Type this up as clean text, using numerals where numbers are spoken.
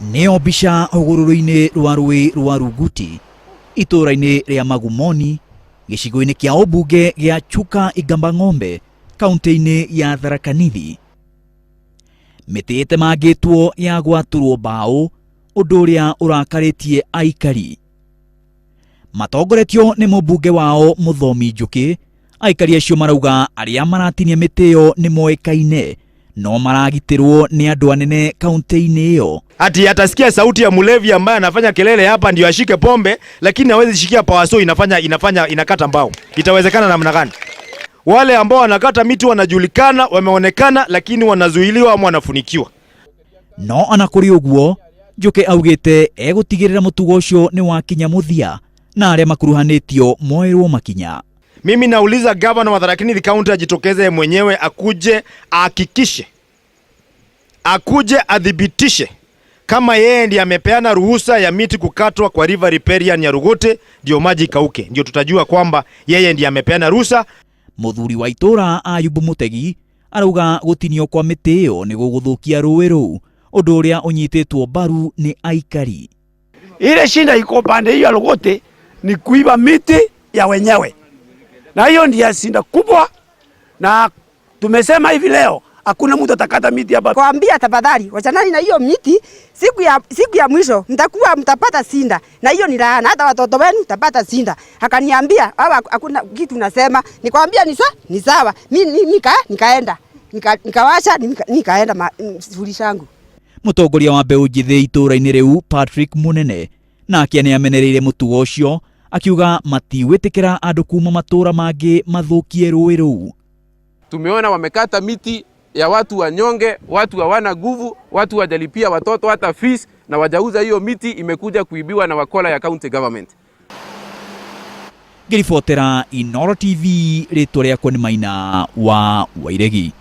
Nĩyo mbica hũgũrũrũ-inĩ rwa rũĩ rwa Runguti itũũra-inĩ rĩa Magumoni gĩcigo-inĩ kĩa ũmbunge gĩa Chuka Igamba Ng'ombe kaunti-inĩ ya Tharaka Nithi. Mĩtĩ ĩtemangĩtwo ya gwatũrwo mbaũ, ũndũ ũrĩa ũrakarĩtie aikari. Matongoretio nĩ mũmbunge wao Mũthomi Njũkĩ, aikari acio marauga arĩa maratinia mĩtĩ ĩyo nĩ moĩkaine no maragitĩrwo nĩ andũ anene kaunti-inĩ ĩyo. Ati atasikia sauti ya mlevi ambaye anafanya kelele hapa ndio ashike pombe, lakini hawezi shikia power saw inafanya inafanya inakata mbao. Itawezekana namna gani? Wale ambao wanakata miti wanajulikana, wameonekana, lakini wanazuiliwa ama wanafunikiwa. No ona kũrĩ ũguo, Njũkĩ augĩte egũtigĩrĩra mũtugo ũcio nĩ wakinya mũthia na arĩa makuruhanĩtio moerwo makinya. Mimi nauliza gavana wa Tharaka Nithi County ajitokeze mwenyewe, akuje ahakikishe, akuje athibitishe kama yeye ndiye amepeana ruhusa ya miti kukatwa kwa River Riparian ya Rugute ndio maji ikauke, ndio tutajua kwamba yeye ndiye amepeana ruhusa. Mũthuri wa itũũra Ayubu Mũtegi arauga gũtinio kwa mĩtĩ ĩyo nĩ gũgũthũkia rũĩ rũu, ũndũ ũrĩa ũnyitĩtwo mbaru nĩ aikari. Ile shinda iko pande hiyo ya Rugute ni kuiba miti ya wenyewe, na hiyo ndiyo shinda kubwa, na tumesema hivi leo hakuna mtu atakata miti hapa. Kwambia tafadhali wachanani na hiyo miti, siku ya mwisho mtakuwa mtapata sinda, na hiyo ni laana, hata watoto wenu mtapata sinda. Akaniambia hawa hakuna kitu nasema, nikwambia ni sawa. Mimi nikaenda nikawasha nikaenda shughuli zangu. Mũtongoria wa mbeũ njĩthĩ itũũra-inĩ rĩu Patrick Munene nake nĩ amenereire mũtugo ũcio akiuga matigwĩtĩkĩra andũ kuma matũũra mangĩ mathũkie rũĩ rũu. Tumeona wamekata miti ya watu wanyonge, watu hawana nguvu, watu wajalipia watoto hata fees na wajauza hiyo miti, imekuja kuibiwa na wakola ya county government. Ngĩribotera Inooro TV, rĩtwa rĩakwa nĩ Maina wa Wairegi.